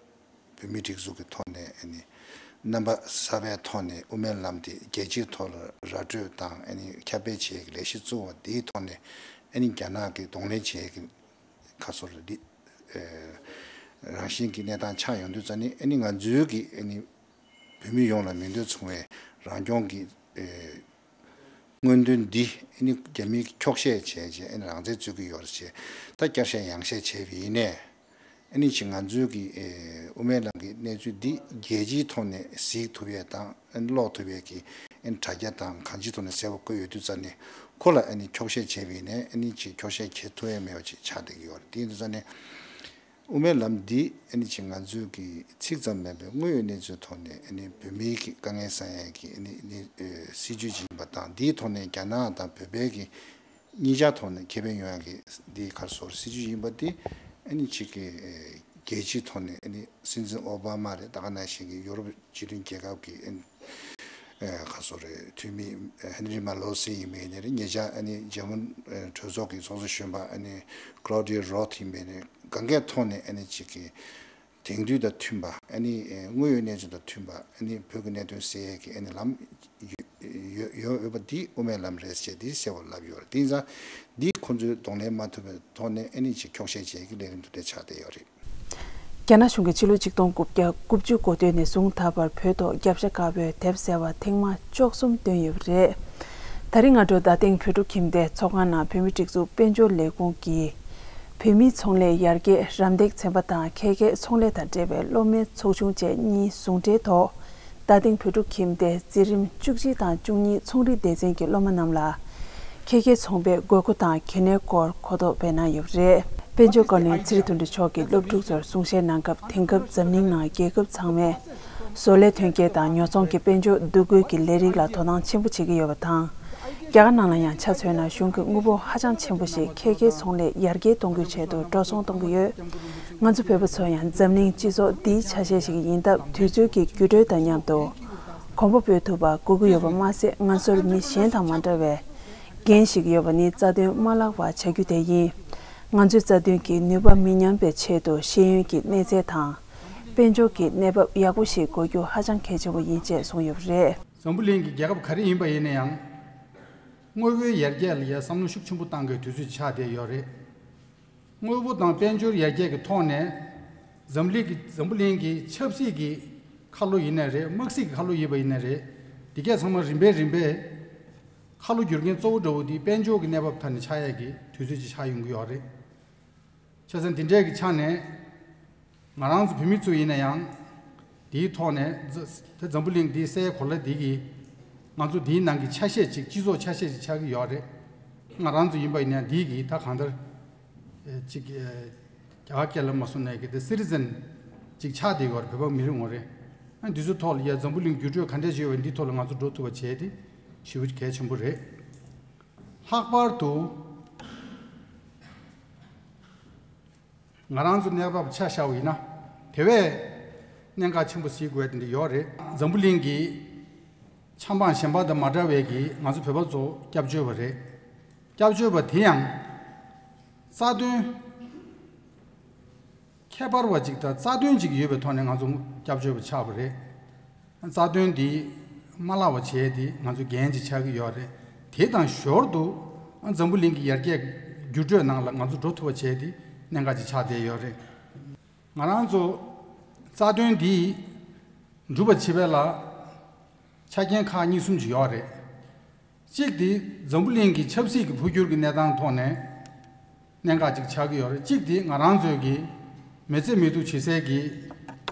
བོད་མིའི་སྒྲིག་འཛུགས་ཀྱི་ཐོག་ནས་ཨ་ནི་རྣམ་པ་གསར་པའི་ཐོག་ནས་དབུ་མའི་ལམ་དེ་རྒྱལ་སྤྱིའི་ཐོག་ལ་ར་སྤྲོད་དང་ཨ་ནི་ཁྱབ་སྤེལ་བྱེད་ཡག་གི་ལས་གཞི་བཙུགས་པ་དེའི་ཐོག་ནས་ཨ་ནི་རྒྱ་ནག་གིས་གདོང་ལེན་བྱེད་ཡག་གི་ཁ་སོར་འདི་ཨེ་རང་བཞིན་གྱི་གནས་སྟངས་ཆགས་ཡོང་དུས་ཙ་ནི་ཨ་ནི་ང་ཚོའི་གི་ཨ་ནི་བོད་མི་ཡོངས་ལ་མིང་དོན་མཚུངས་པའི་རང་སྐྱོང་གི་ཨེ་མངོན་འདོད་འདི་ཨ་ནི་རྒྱ་མིས་འཁྱོག་བཤད་བྱས་རྗེས་ཨ་ནི་རང་བཙན་རྩོད་ཀྱི་ཡོད་རེད་ཅེས་ད་བསྐྱར་བཤད་ཡང་བཤད་བྱས་པ་ཡིན་ནའི། ཨ་ནི་ཅིག་ང་ཚོའི་གི་ཨེ་དབུ་མའི་ལམ་གྱི་གནས་ཚུལ་འདི་རྒྱལ་སྤྱིའི་ཐོག་ནས་གཟིགས་ཐུབ་ཡས་དང་ཨ་ནི་ཀློག་ཐུབ་ཡས་ཀྱི་ཨ་ནི་དྲ་རྒྱ་དང་གང་ཅིའི་ཐོག་ནས་གསལ་པོ་བཀོད་ཡོད་དུས་ཙ་ནི་ཁོ་ལ་ཨ་ནི་འཁྱོག་བཤད་བྱས་པ་ཡིན་ནའི་ཨ་ནི་ཅིག་འཁྱོག་བཤད་བྱེད་ཐུབ་ཡས་མེད་པ་ཅིག་ཆགས་བསྡད་ཀྱི་ཡོད་རེད། དེ་ཡིན་དུས་ཙ་ནི། དབུ་མའི་ལམ་འདི་ཨ་ནི་ཅིག་ང་ཚོའི་གི་ཚིག་ཙམ་མིན་པའི་དངོས་ཡོད་གནས་ཚུལ་ཐོག་ནས་ཨ་ནི་བོད་མིའི་གི་དཀའ་ངལ་སེལ་ཡས་ཀྱི་ཨ་ནི་ཨ་ནི་ཨེ་སྲིད་བྱུས་ཅིག་ཡིན་པ་དང་། འདིའི་ཐོག་ནས་རྒྱ་ནག་དང་བོད་པའི་གི་གཉིས་ཆ་ཐོག་ནས་ཁེ་ཕན་ཡོང་ཡག་གི་འདི་ག་རེ་ཟེར་སྲིད་བྱུས་ཡིན་པ་འདི་ཨ་ནི་ཅིག་གི་ཨེ་རྒྱལ་སྤྱིའི་ཐོག་ནས་ཨ་ནི་སྲིད་འཛིན་ཨོ་བྷ་མ་རེད། ད་ག་ནང་བཞིན་གྱི་ཡོ་རོབ་སྤྱི་མཐུན་རྒྱལ་ཁབ་ཀྱི་ཨ་ནི་ཨེ་ག་རེ་ཟེར་རེད། འཐུས་མི་ཧེན་རི་མ་ལོ་སི་ཡིན་པ་ཡིན་ནའི་རེད། ཉེ་ཆར་ཨ་ནི་འཇར་མན་ཨེ་གྲོས་ཚོགས་ཀྱི་ཚོགས་གཙོ་གཞོན་པ་ཨ་ནི་ཀློ་ཌི་ཡ་རོད་ཡིན་པ་ཡིན་ནའི་གང་གའི་ཐོག་ནས་ཨ་ནི་ཅིག་གི་དེང་དུས་དང་མཐུན་པ་ཨ་ནི་ཨེ་དངོས་ཡོད་གནས་ཚུལ་དང་མཐུན་པ་ཨ་ནི་བོད་ཀྱི་གནད་དོན་སེལ་ཡས་ཀྱི་ཨ་ནི་ལམ་ཡོད་ཡོད་ཡོད་པ་འདི་དབུ་མའི་ལམ་རེད་ཅེས་འདི་གསལ་པོ་ལབ་ཡོད་རེད། དེ་ཡིན་ཙང་འདི་ཁོང་ཚོས་གདོང་ལེན་མ་ཐུབ་པའི་ཐོག་ནས་ཨ་ནི་ཅིག་འཁྱོག་བཤད་བྱེད་ཀྱི་ལས་རིམ་དེ་འདྲ་ཆགས་བསྡད་ཡོད་རེད། རྒྱ་ནག་གཞུང་གིས་ཕྱི་ལོ་ཆིག་སྟོང་དགུ་བརྒྱ་དགུ་བཅུ་གོ་སྟོད་ནས་བཟུང་ད་བར་བོད་ཐོག་རྒྱབ་ཤ་དཀར་པོའི་དེབ་ཟེར་བ་ཐེངས་མ་བཅུ་གསུམ་བཏོན་ཡོད་པ་རེད། ད་རིང་སྔ་དྲོ་རྡ་སྟེང་བོད་ཕྲུག་ཁྱིམ་སྡེའི་ཚོགས་ཁང་ནང་བོད་མིའི་སྒྲིག་འཛུགས་དཔལ་འབྱོར་ལས་ཁུངས་ཀྱིས་བོད་མིའི་ཚོང་ལས་ཡར་རྒྱས་རམ་འདེགས་ཚན་པ་དང་ཁལ་ཁལ་ཚོང་ལས་དང་འབྲེལ་བའི་སློབ་མའི་ཚོགས་ཆུང་བཅས་གཉིས་ཟུང་འབྲེལ་ཐོག་རྡ་སྟེང་བོད་ཕྲུག་ཁྱིམ་སྡེའི་འཛིན་རིམ་བཅུ་གཅིག་དང་བཅུ་གཉིས་ཚོང་རིག་སྡེ་ཚན་གྱི་སློབ་མ་རྣམས་ལ་ཁལ་ཁལ་ཚོང་པའི་དགོས་མཁོ་དང་གལ་གནད་སྐོར་གོ་རྟོགས་སྤེལ་གནང་ཡོད་པ་རེད། དཔལ་འབྱོར་བཀའ་བློན་ཚེ་རིང་མདུན་གྲལ་མཆོག་གིས་སློབ་ཕྲུག་ཚོར་གསུང་བཤད་གནང་སྐབས། དེང་སྐབས་འཛམ་གླིང་ནང་རྒྱལ་ཁབ་ཚང་མས་བཟོ་ལས་ཐོན་སྐྱེད་དང་ཉོ་ཚོང་གི་དཔལ་འབྱོར་འདུ་འགོད་ཀྱི་ལས་རིགས་ལ་དོ་སྣང་ཆེན་པོ་བྱེད་ཀྱི་ཡོད་པ་དང་། རྒྱ་གར་ནང་ལ་ཡང་ཆ་མཚོན་ན་གཞུང་གི་དངུལ་འབོར་ཧ་ཅང་ཆེན་པོ་ཞིག་ཁལ་ཁལ་ཚོང་ལས་ཡར་རྒྱས་གཏོང་རྒྱུའི་ཆེད་དུ་འགྲོ་སོང་གཏོང་གི་ཡོད། ང་ཚོ་བོད་པ་ཚོ་ཡང་འཛམ་གླིང་སྤྱི་ཚོགས་འདིའི་ཆ་ཤས་ཤིག་ཡིན་སྟབས། དུས་ཚོད་ཀྱི་འགྱུར་འགྲོས་དང་མཉམ་དུ་གོམ་པ་སྤོས་ཐུབ་པ་དགོས་ཀྱི་ཡོད་པ་མ་ཟད། ང་ཚོར་མི་གཞན་དང་མ་འདྲ་བའི་འགན་ཞིག་ཡོད་པ་ནི་རྩ་དོན་མ་བརླག་པ་བྱ་རྒྱུ་དེ་ཡིན། ང་ཚོའི་རྩ་དོན་གྱི་ནུས་པ་མི་ཉམས་པའི་ཆེད་དུ་ཤེས་ཡོན་གྱི་གནས་ཚད་དང་། དཔལ་འབྱོར་གྱི་གནས་བབ་ཡག་པོ་ཞིག་དགོས་རྒྱུ་ཧ་ཅང་གལ་ཆེན་པོ་ཡིན་ཅེས་གསུངས་ཡོད་པ་རེད། འཛམ་བུ་གླིང་གི་རྒྱལ་ཁབ་ག་རེ་ཡིན་པ་ཡིན་ན་ཡང་། དངོས་པོའི་ཡར་རྒྱས་ལ་ཡ་བསམ་བློ་ཤུགས་ཆེན་པོ་བཏང་དགོས་དུས་ཚོད་ཆགས་བསྡད་ཡོད་རེད། དངོས་པོ་དང་དཔལ་འབྱོར་ཡར་རྒྱས་ཀྱི་ཐོག་ནས་འཛམ་གླིང་གི་འཛམ་བུ་གླིང་གི་ཆབ་སྲིད་ཀྱི་ཁ་ལོ་ཡིན་ན་རེད། དམག་སྲིད་ཀྱི་ཁ་ལོ་ཡིན་པ་ཡིན་ན་རེད། འདི་གས་ཚང་མ་རིམ་པས་རིམ་པས་ཁ་ལོ་བསྒྱུར་མཁན་གཙོ་བོ་འདྲ་བོ་འདི་དཔལ་འབྱོར་གྱི་གནས་བབ་ཐད་ནས་ཆགས་ཡས་ཀྱི་དུས་ཚོད་ཅིག་ཆགས་ཡོང་གི་ཡོད་རེད། བྱས་ཙང་འདི་འདྲས་ཀྱི་ཆ་ནས་ང་རང་ཚོ་བོད་མི་ཚོ་ཡིན་ན་ཡང་། འདིའི་ཐོག་ནས་འཛ་དེ་འཛམ་བུ་གླིང་འདིའི་སའི་གོ་ལ་འདི་གིས་ང་ཚོ་འདིའི་ནང་གི་ཆ་ཤས་ཅིག་སྤྱི་ཚོགས་ཆ་ཤས་ཅིག་ཆགས་ཀྱི་ཡོད་རེད། ང་རང་ཚོ་ཡིན་པ་ཡིན་ན་འདི་གིས་ད་གང་ལྟར་ཨེ་ཅིག་ཨེ་རྒྱ་གར་སྐད་ལ་མ་སོང་ནས་གི་དེ་སི་ཊི་ཛན་ཅིག་ཆགས་བསྡད་ཡོད་རེད། བོད་པ་མི་རེ་ངོ་རེ། ཨ་འདི་ཚོའི་ཐོག་ལ་ཡ་འཛམ་བུ་གླིང་འགྱུར་འགྲོས་ག་འདྲས་ཅིག་ཡོད་པ་འདིའི་ཐོག་ལ་ང་ཚོ་འགྲོ་ཐུབ་པ་བྱས་ཏེ་ཞེ་པོ་གལ་ཆེན་པོ་རེད། ལྷག་པར་དུ་ང་རང་ཚོ་གནས་བབ་ཆ་བཞག་པ་ཡིན་ན་དེ་བས་གནད་འགག་ཆེན་པོ་གཟིགས་དགོས་དེ་འདྲ་ཡོད་རེད། འཛམ་བུ་གླིང་གི་ཆབ་འབངས་གཞན་པ་དང་མ་འདྲ་བའི་གི་ང་ཚོ་བོད་པ་ཚོ་སྐྱབས་བཅོལ་བ་རེད། སྐྱབས་བཅོལ་བ་དེ་ཡང་རྩ་དོན་ཁྱད་པར་བ་ཅིག་དང་རྩ་དོན་ཅིག་ཡོད་པའི་ཐོག་ནས་ང་ཚོ་སྐྱབས་བཅོལ་བ་ཆགས་པ་རེད། རྩ་དོན་འདི་མ་བརླག་པ་བྱས་ཏེ་ང་ཚོ་འགན་ཅིག་ཆགས་ཀྱི་ཡོད་རེད། དེ་དང་ཞོར་དུ་འཛམ་བུ་གླིང་གི་ཡར་རྒྱས་འགྱུར་འགྲོས་ནང་ལ་ང་ཚོ་འགྲོ་ཐུབ་པ་བྱས་ཏེ་གནད་འགག་ཅིག་ཆགས་བསྡད་ཡོད་རེད། ང་རང་ཚོ་རྩ་དོན་འདི་འགྲུབ་པ་བྱེད་པ་ལ་ཆ་རྐྱེན་ཁག་གཉིས་གསུམ་ཅིག་ཡོད་རེད། གཅིག་དེ་འཛམ་བུ་གླིང་གི་ཆབ་སྲིད་ཀྱི་འཕོ་འགྱུར་གྱི་གནས་སྟངས་ཐོག་ནས་གནད་འགག་ཅིག་ཆགས་ཀྱི་ཡོད་རེད། གཅིག་དེ་ང་རང་ཚོའི་གི་མི་ཚེ་མི་ཐུབ་བྱེད་སའི་གི་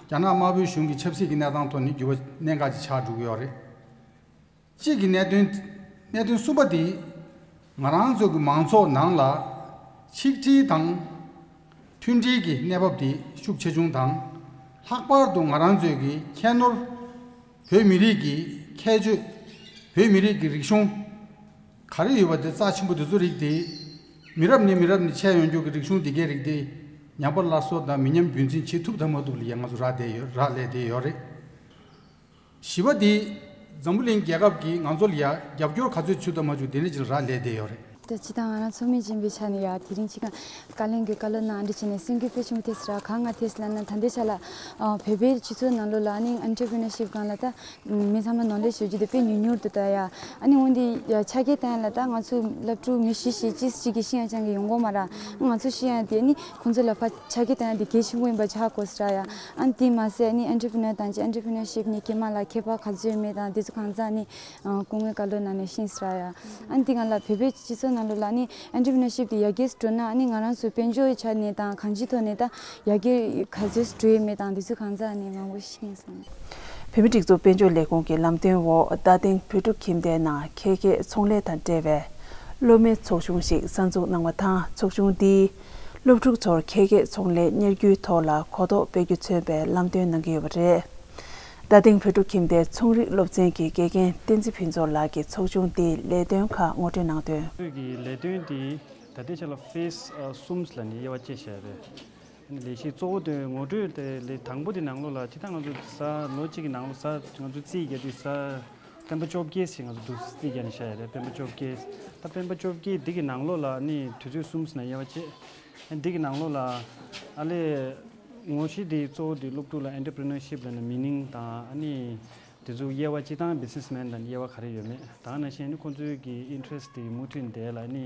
རྒྱ་ནག་དམར་པོའི་གཞུང་གི་ཆབ་སྲིད་ཀྱི་གནས་སྟངས་ཐོག་ནས་འགྱུར་བ་གནད་འགག་ཅིག་ཆགས་འགྲོ་གི་ཡོད་རེད། གཅིག་གི་གནད་དོན། གནད་དོན་གསུམ་པ་དེ་ང་རང་ཚོ་གི་མང་ཚོགས་ནང་ལ་ཆིག་སྒྲིལ་དང་མཐུན་སྒྲིལ་གྱི་གནས་བབ་དེ་ཤུགས་ཆེ་ཆུང་དང་། ལྷག་པར་དུ་ང་རང་ཚོའི་གི་ཁྱད་ནོར། བོད་མི་རིགས་ཀྱི་ཁྱད་ཆོས། བོད་མི་རིགས་ཀྱི་རིག་གཞུང་ག་རེ་ཡོད་པ་དེ་རྩ་ཆེན་པོ་དེ་ཚོ་རིགས་དེ་མི་རབས་ནས་མི་རབས་ནས་འཆད་ཡོང་རྒྱུ་གི་རིག་གཞུང་དེ་གའི་རིགས་དེ་ཉམས་པ་སླར་གསོ་དང་མི་ཉམས་རྒྱུན་འཛིན་བྱེད་ཐུབ་དང་མ་ཐུབ་ལ་ཡང་ང་ཚོ་རག་བསྡད་ཡོད། རག་ལས་བསྡད་ཡོད་རེད། བཞི་པ་དེ་འཛམ་བུ་གླིང་རྒྱལ་ཁབ་ཀྱིས་ང་ཚོ་ལ་ཡ་རྒྱབ་སྐྱོར་ག་ཚོད་བྱུང་དང་མ་བྱུང་དེ་འདྲ་ཅིག་ལ་རག་ལས་བསྡད་ཡོད་རེད། ད་སྤྱིར་བཏང་ང་རང་ཚོགས་མི་ཡིན་པའི་ཆ་ནས་ཡ་དེ་རིང་ཅིག་བཀའ་བློན་གྱི་བཀའ་སློབ་གནང་འདི་བྱས་ནས་གསུང་གི་དཔེ་ཆེན་པོ་ཐེབས་སོང་ར། གང་ང་ཐེབས་སོང་ལབ་ན་ད་ལྟའི་ཆ་ལ་ཨ་བོད་པའི་སྤྱི་ཚོགས་ནང་ལོགས་ལ་ཨ་ནི་ཨན་ཊར་པི་རི་ནར་ཤིབ་སྒང་ལ་ད་མི་ཚང་མ་ནོ་ལེཇ་ཡོད་རྒྱུ་དེ་དཔེ་ཉུང་ཉུང་འདུག་ད་ཡ། ཨ་ནི་འོན་ཏེ་ཡ་ཆ་རྐྱེན་བཏང་ཡ་ལ་ད་ང་ཚོ་སློབ་ཕྲུག་མི་བཞི་བཞི་གཅིག་གཅིག་གིས་ཤེས་ཡ་ཅང་གི་ཡོང་གི་མ་ར། ང་ཚོ་ཤེས་ཡ་དེ་ཨ་ནི་ཁོང་ཚོ་ལ་ཕར་ཆ་རྐྱེན་བཏང་ཡ་དེ་གལ་ཆེན་པོ་ཡིན་པ་ཆགས་དགོས་སོང་ར་ཡ། ཨ་ནི་དེ་མ་ཟད་ཨ་ནི་ཨན་ཊར་པི་རི་ནར་དང་ཅིག་ཨན་ཊར་པི་རི་ནར་ཤིབ་ནི་སྐྱེས་མ་ལ་ཁྱད་པར་ག་ཚོད་ཡོད་མེད་དང་དེ་ཚོ་གང་ཟག་ཨ་ནི་སྐུ་ངོའི་བཀའ་སློབ་ནང་ནས་ཤེས་སོང་ར་ཡ། ཨ་ནི་དེ་སྒང་ལ་བོད་པའི་སྤྱི་ཚོགས་ནང་ལོགས་ལ་ཨ་ནི་ཨན་ཊར་པི་རི་ནར་ཤིབ་དེ་ཡར་རྒྱས་སུ་འགྲོ་ན་ཨ་ནི་ང་རང་ཚོ་དཔལ་འབྱོར་གྱི་ཆ་ནས་དང་གང་ཅིའི་ཐོག་ནས་ད་ཡར་རྒྱས་ག་ཚོད་འགྲོ་ཡོད་མེད་དང་དེ་ཚོ་གང་ཟག་ཨ་ནི་མང་པོ་ཤེས་སོང་། བོད་མིའི་སྒྲིག་འཛུགས་དཔལ་འབྱོར་ལས་ཁུངས་ཀྱི་ལམ་སྟོན་འོག་རྟ་སྟེང་བོད་ཕྲུག་ཁྱིམ་སྡེའི་ནང་ཁལ་གྱི་ཚོང་ལས་དང་འབྲེལ་བའི་སློབ་མའི་ཚོགས་ཆུང་ཞིག་གསར་འཛུགས་གནང་བ་དང་། ཚོགས་ཆུང་འདིས་སློབ་ཕྲུག་ཚོར་ཁལ་གྱི་ཚོང་ལས་གཉེར་རྒྱུའི་ཐོག་ལ་གོ་རྟོགས་སྤེལ་རྒྱུ་མཚོན་པའི་ལམ་སྟོན་གནང་གི་ཡོད་པ་རེད། རྟ་སྟེང་བོད་ཕྲུག་ཁྱིམ་སྡེའི་ཚོང་རིག་སློབ་ཚན་གྱི་དགེ་རྒན་བསྟན་འཛིན་ཕུན་ཚོགས་ལགས་ཀྱིས་ཚོགས་ཆུང་འདིའི་ལས་དོན་ཁག་ངོ་སྤྲོད་གནང་དོན། ཚོགས་ཆུང་གི་ལས་དོན་འདི་ད་ལྟའི་ཆ་ལ་ཕེ་སི་གསུམ་ལ་ནི་དབྱེ་བ་ཕྱེ་བཞག་རེད། ལས་གཞི་གཙོ་བོ་དེ་ངོ་སྤྲོད་དེ་ལས་དང་པོ་དེ་ནང་ལོགས་ལ་ཅི་ལྟར་ང་ཚོ་ས་ལོ་གཅིག་གི་ནང་ལོགས་ས་ང་ཚོ་རྩིས་རྒྱག་དུས་ས་སྤེན་པ་བཅོ་བརྒྱད་ཞིག་ང་ཚོ་འདུག་རྩིས་རྒྱག་ནས་བཞག་ཡ་རེད། སྤེན་པ་བཅོ་བརྒྱད། ད་སྤེན་པ་བཅོ་བརྒྱད་འདི་གི་ནང་ལོགས་ལ་ནི་དུས་ཚོད་གསུམ་ཟིན་ན་དབྱེ་བ་ཕྱེ། འདི་གི་ནང་ལོགས་ལ་ཨ་ལས་ངོ་བཤུས་དེ་གཙོ་བོ་དེ་སློབ་ཕྲུག་ལ་ཨེན་ཊར་པི་རི་ནར་ཤིབ་ལ་ནི་མི་ནིང་དང་ཨ་ནི་དེ་ཚོ་དབྱེ་བ་སྤྱི་བཏང་བི་ཛི་ནེ་སི་མེན་དང་དབྱེ་བ་ག་རེ་ཡོད་མེད་དང་ནང་བཞིན་ནི་ཁོང་ཚོའི་གི་ཨིན་ཊི་རེ་སི་ཊི་དེ་མུ་མཐུད་དེ་ལ་ནི་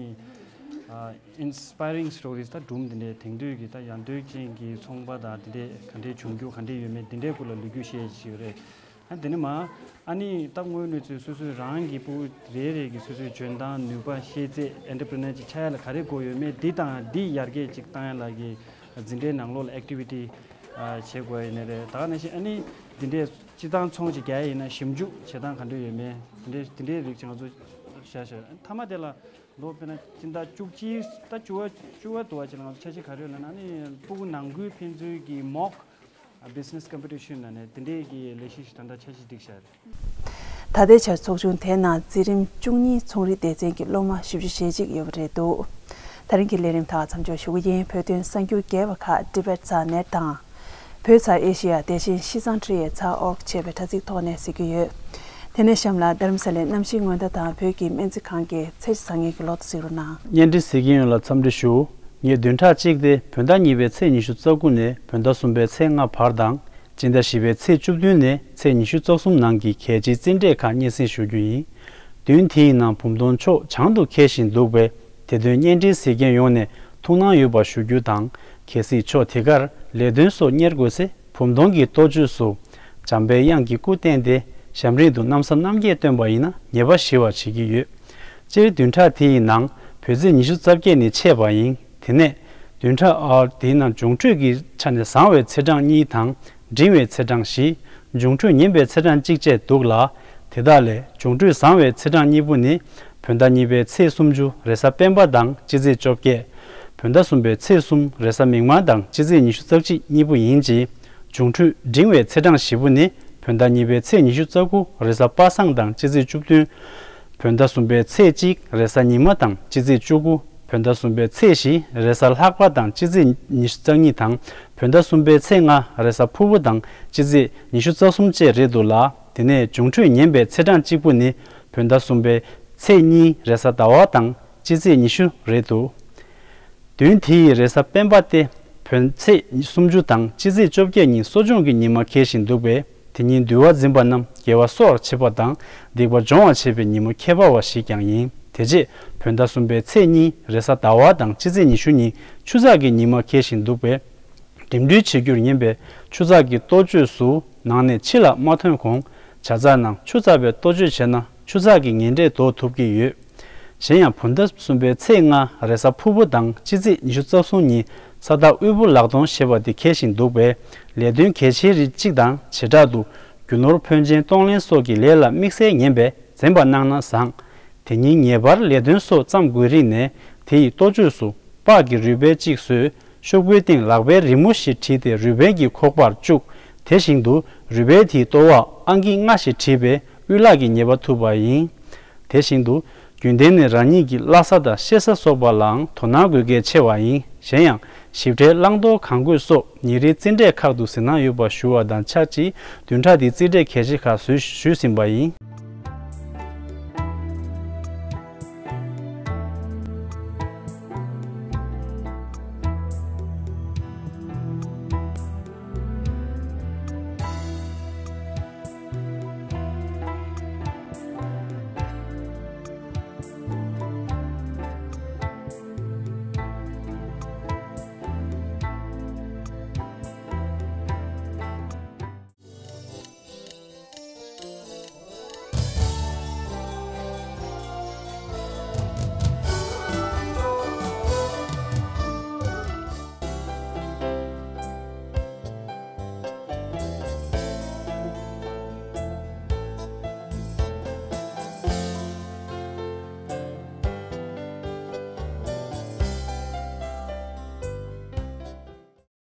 ཨིན་སི་པ་ཡ་རིང་སི་ཊོ་རིས་ད་སྒྲུང་འདི་འདྲའི་དེང་དུས་ཀྱི་ད་ཡར་ཐོན་ཅན་གྱི་ཚོང་པ་དང་དེ་འདྲའི་ག་འདྲའི་བྱུང་རྒྱུ་ག་འདྲའི་ཡོད་མེད་དེ་འདྲའི་སྐོར་ལ་ལོ་རྒྱུས་བཤད་ཀྱི་ཡོད་རེད། ཨ་དེ་ནས་མ་ཨ་ནི་ད་དངོས་གནས་ཚུལ་སོ་སོའི་རང་གི་སྤུ་གུ་རེ་རེ་གི་སོ་སོའི་འཇོན་ཐང་ནུས་པ་ཤེས་ཚད་ཨེན་ཊར་པི་རི་ནར་ཅིག་ཆགས་ཡ་ལ་ག་རེ་དགོས་ཡོད་མེད་འདི་དང་འདི་ཡར་རྒྱས་ཅིག་བཏང་ཡ་ལ་གི་འཛིན་གྲྭའི་ནང་ལོགས་ལ་ཨེག་ཊི་བི་ཊི་བྱེད་དགོས་ཡ་ཡིན་ནི་རེད། ད་ག་ནང་བཞིན་ཨ་ནི་འདི་འདྲའི་སྤྱི་བཏང་ཚོང་ཅིག་རྒྱག་ཡ་ཡིན་ན་ཞིབ་འཇུག་བྱེད་སྟངས་ག་འདྲ་ཡོད་མེད་འདི་འདྲའི་འདི་འདྲའི་རིགས་ཅིག་ང་ཚོ་བཞག་བཞག་མཐའ་མ་དེ་ལ་ལོ་དཔེར་ན་སྤྱི་ཟླ་བཅུ་གཅིག་ད་བཅུ་པ་བཅུ་པ་དུ་བ་ཅིག་ལ་ང་ཚོ་འཆར་གཞི་ག་རེ་ཡོད་ལབ་ན་ཨ་ནི་སྤུ་གུ་ནང་ཁུལ་ཕན་ཚུན་གྱི་མོག་བི་ཛི་ནེ་སི་ཀམ་པི་ཊི་ཤན་ལ་ནས་དེ་འདྲའི་གི་ལས་གཞི་ཞིག་ད་ལྟ་འཆར་གཞི་སྒྲིག་བཞག་རེད། ད་ལྟའི་ཆར་ཚོགས་ཆུང་དེའི་ནང་འཛིན་རིམ་བཅུ་གཉིས་ཚོང་རིག་སྡེ་ཚན་གྱི་སློབ་མ་བཞི་བཅུ་ཞེ་གཅིག་ཡོད་པ་རེད་འདུག་ད་རིང་གི་ལས་རིམ་དག་མཚམས་འཇོག་ཞུ་གི་ཡིན། བོད་དོན་གསར་འགྱུར་རྒྱས་པ་ཁག་ཊི་བེཊ་ཚག་ནེཊ་དང་། བོད་ཚ་ཨེ་ཤེ་ཡ་དེ་བཞིན་ཤིས་ཙང་ཁྲི་ཡའི་ཚག་ཨོར་གྱི་བྱས་པའི་དྲ་ཚིགས་ཐོག་ནས་གཟིགས་རྒྱུ་ཡོད། དེ་ནས་གཤམ་ལ་རྡ་རམ་ས་ལའི་གནམ་གཤིས་སྔོན་བརྡ་དང་བོད་ཀྱི་སྨན་རྩིས་ཁང་གི་ཚེས་བཟང་ངན་གྱི་ལོ་ཐོ་གཟིགས་རོགས་གནང་། བརྙན་འཕྲིན་གཟིགས་མཁན་ཡོངས་ལ་འཚམས་འདྲི་ཞུ། ངས་བདུན་ཕྲག་གཅིག་སྟེ་བོད་ཟླ་གཉིས་པའི་ཚེས་ཉི་ཤུ་རྩ་དགུ་ནས་བོད་ཟླ་གསུམ་པའི་ཚེས་ལྔ་བར་དང་། སྤྱི་ཟླ་བཞི་པའི་ཚེས་བཅུ་བདུན་ནས་ཚེས་ཉི་ཤུ་རྩ་གསུམ་ནང་གི་གལ་ཆེའི་རྩིས་འབྲས་ཁག་སྙན་སེང་ཞུ་རྒྱུ་ཡིན། བདུན་དེའི་ནང་བུམ་སྟོང་ཕྱོགས་བྱང་དུ་འཁེལ་བཞིན་འདུག་པས། དེ་དོན་བརྙན་འཕྲིན་གཟིགས་མཁན་ཡོངས་ནས་ཐུགས་སྣང་ཡོད་པ་ཞུ་རྒྱུ་དང་། གལ་སྲིད་ཕྱོགས་དེ་གར་ལས་དོན་སོགས་གཉེར་དགོས་ཚེ་བུམ་སྟོང་གི་གཏོ་བཅོས་སུ་འཇམ་པའི་དབྱངས་ཀྱི་སྐུ་བསྟན་ཏེ་ཞབས་རིམ་དུ་གནམ་ས་སྣ་བརྒྱད་བཏོན་པ་ཡིན་ན་ཉེས་པ་ཞི་བར་བྱེད་ཀྱི་ཡོད། སྤྱིར་བདུན་ཕྲག་དེ་ཡི་ནང་བོད་ཚེས་ཉི་ཤུ་རྩ་བརྒྱད་ནི་ཆད་པ་ཡིན། དེ་ནས་བདུན་ཕྲག་ཨ་དེའི་ནང་འབྱུང་འཕྲོད་ཀྱི་ཆ་ནས་བཟང་བའི་ཚེས་གྲངས་གཉིས་དང་འབྲིང་བའི་ཚེས་གྲངས་བཞི། འབྱུང་འཕྲོད་ངན་པའི་ཚེས་གྲངས་གཅིག་བཅས་འདུག་ལ། དེ་དག་ལས་འབྱུང་འཕྲོད་བཟང་བའི་ཚེས་གྲངས་གཉིས་པོ་ནི་བོད་ཟླ་གཉིས་པའི་ཚེས་སུམ་ཅུ་རེས་གཟའ་སྤེན་པ་དང་སྤྱི་ཚེས་བཅོ་བརྒྱད། བོད་ཟླ་གསུམ་པའི་ཚེས་གསུམ་རེས་གཟའ་མིག་དམར་དང་སྤྱི་ཚེས་ཉི་ཤུ་རྩ་གཅིག་གཉིས་པོ་ཡིན་གྱི། འབྱུང་འཕྲོད་འབྲིང་བའི་ཚེས་གྲངས་བཞི་པོ་ནི་བོད་ཟླ་གཉིས་པའི་ཚེས་ཉི་ཤུ་རྩ་དགུ་རེས་གཟའ་པ་སངས་དང་སྤྱི་ཚེས་བཅུ་བདུན། བོད་ཟླ་གསུམ་པའི་ཚེས་གཅིག་རེས་གཟའ་ཉི་མ་དང་སྤྱི་ཚེས་བཅུ་དགུ། བོད་ཟླ་གསུམ་པའི་ཚེས་བཞི་རེས་གཟའ་ལྷག་པ་དང་སྤྱི་ཚེས་ཉི་ཤུ་རྩ་གཉིས་དང་། བོད་ཟླ་གསུམ་པའི་ཚེས་ལྔ་རེས་གཟའ་ཕུར་བུ་དང་སྤྱི་ཚེས་ཉི་ཤུ་རྩ་གསུམ་བཅས་རེད་འདུག་ལ། དེ་ནས་འབྱུང་འཕྲོད་ངན་པའི་ཚེས་གྲངས་གཅིག་པོ་ནི་བོད་ཟླ་གསུམ་པའི་ཚེས་གཉིས་རེས་གཟའ་ཟླ་བ་དང་སྤྱི་ཚེས་ཉི་ཤུ་རེད་འདུག་བདུན་དེ་ཡི་རེས་གཟའ་སྤེན་པ་སྟེ་བོད་ཚེས་སུམ་ཅུ་དང་སྤྱི་ཚེས་བཅོ་བརྒྱད་ཉིན་གསོ་སྦྱོང་གི་ཉི་མ་འཁེལ་བཞིན་འདུག་པས། དེ་ཉིན་འདུལ་བ་འཛིན་པ་རྣམས་དགེ་བ་གསོག་པར་བྱེད་པ་དང་སྡིག་པ་སྦྱོང་བར་བྱེད་པའི་ཉིན་མོ་ཁྱད་པར་བ་ཞིག་ཀྱང་ཡིན། དེ་རྗེས་བོད་ཟླ་གསུམ་པའི་ཚེས་གཉིས་རེས་གཟའ་ཟླ་བ་དང་སྤྱི་ཚེས་ཉི་ཤུ་ཉིན་ཆུ་ཚགས་ཀྱི་ཉི་མ་འཁེལ་བཞིན་འདུག་པས། འགྲིམ་འགྲུལ་བྱེད་རྒྱུར་ཉན་པའི་ཆུ་ཚགས་ཀྱི་གཏོ་བཅོས་སུ་ནང་ནས་ཕྱི་ལ་མ་ཐོན་གོང་བྱ་ཚགས་རྣམས་ཆུ་ཚགས་པའི་གཏོ་བཅོས་བྱས་ན་ ཆུ་ཚགས་ཀྱི་ངན་འབྲས་ཟློག་ཐུབ་ཀྱི་ཡོད། གཞན་ཡང་བོད་ཟླ་གསུམ་པའི་ཚེས་ལྔ་རེས་གཟའ་ཕུར་བུ་དང་སྤྱི་ཚེས་ཉི་ཤུ་རྩ་གསུམ་ཉིན་ས་བདག་དབུལ་པོ་ལག་སྟོང་ཞེས་པ་དེ་འཁེལ་བཞིན་འདུག་པས། ལས་དོན་གལ་ཆེའི་རིགས་གཅིག་དང་བྱེ་བྲག་ཏུ་རྒྱུ་ནོར་ཕོན་ཆེན་གཏོང་ལེན་སོགས་ཀྱི་ལས་ལ་དམིགས་བསལ་ཉན་པས་འཛེམ་པ་གནང་ན་བཟང་། དེ་ཉིན་ངེས་པར་ལས་དོན་སོགས་བརྩམ་དགོས་རིགས་ནས་དེ་ཡི་ལྟོ་ཆོས་སུ་སྤགས་ཀྱི་རུས་སྦལ་གཅིག་བཟོས། ཤོག་བུའི་སྟེང་ལག་པའི་རི་མོ་ཞིག་བྲིས་ཏེ་རུས་སྦལ་གྱི་ཁོག་པར་བཅུག་དེ་བཞིན་དུ་རུས་སྦལ་དེའི་ལྟོ་བར་ཨང་ཀི་ལྔ་ཞེས་བྲིས་པའི་དབུ་ལག་གི་ཉེས་པ་ཐུབ་པ་ཡིན། དེ་བཞིན་དུ། རྒྱུན་ལྡན་ནས་རང་ཉིད་ཀྱི་བླ་གཟའ་དང་གཤེད་གཟའ་སོགས་པ་ལའང་དོ་སྣང་དགོས་གལ་ཆེ་བ་ཡིན། གཞན་ཡང་། ཞིབ་ཕྲའི་བླང་དོར་གང་དགོས་སོགས་ཉིན་རེའི་རྩིས་འབྲས་ཁག་ཏུ་གཟིགས་གནང་ཡོད་པ་ཞུ་བ་དང་ཆབས་ཅིག་བདུན་ཕྲག་འདིའི་རྩིས་འབྲས་གལ་ཆེ་ཁག་ཞུས་ཟིན་པ་ཡིན།